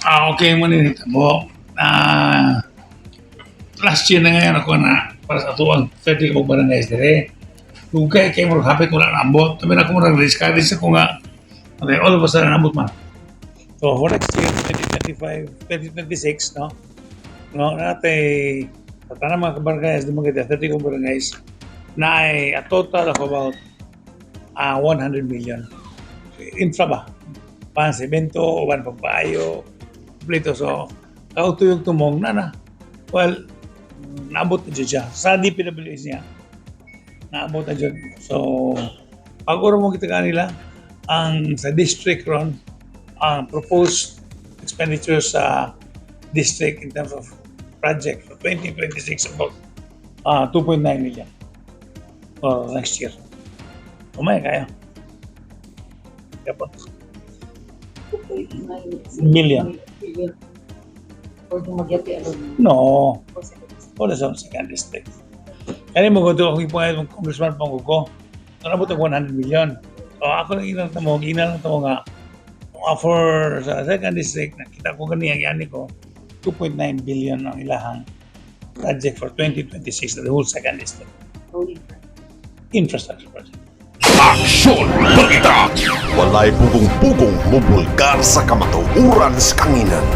Ah, okay mo ni mo. Ah, last year na ngayon ako na para sa atuang 30 ka barangays dire. Dugay kay mo hapit wala na ambot. Tabi na ako mo nag-discourage ako nga. Okay, all of a sudden ambot man. So for next year, 2025, 2026, no? No, natay sa tanang mga barangays, Dumaguete, 30 ka barangays, na ay a total of about 100 million. Infra ba? Pan semento, uban pagpaayo, kompleto. So, kautuyog tumong na na. Well, naabot na dyan siya. Sa DPWH niya, naabot na dyan. So, pag uro mo kita kanila, ang sa district ron, ang proposed expenditure sa district in terms of project for 2026, about 2.9 million for next year. Umay kaya. Kaya po. 2.9 Million. Million. For Dumaguete alone. No, For second district. for the second district. Kaya mo ko ako ipangayad ng congressman pang ko. So, nabot ang 100 million. So ako lang inang tamo, ginang tamo nga for sa second district, nakita ko gani ang yani ko 2.9 billion ang ilahang project for 2026, the whole second district Road infra. Infrastructure project. Aksyon Balita! Walay pugong-pugong mubulgar sa kamatuoran sa kanginan.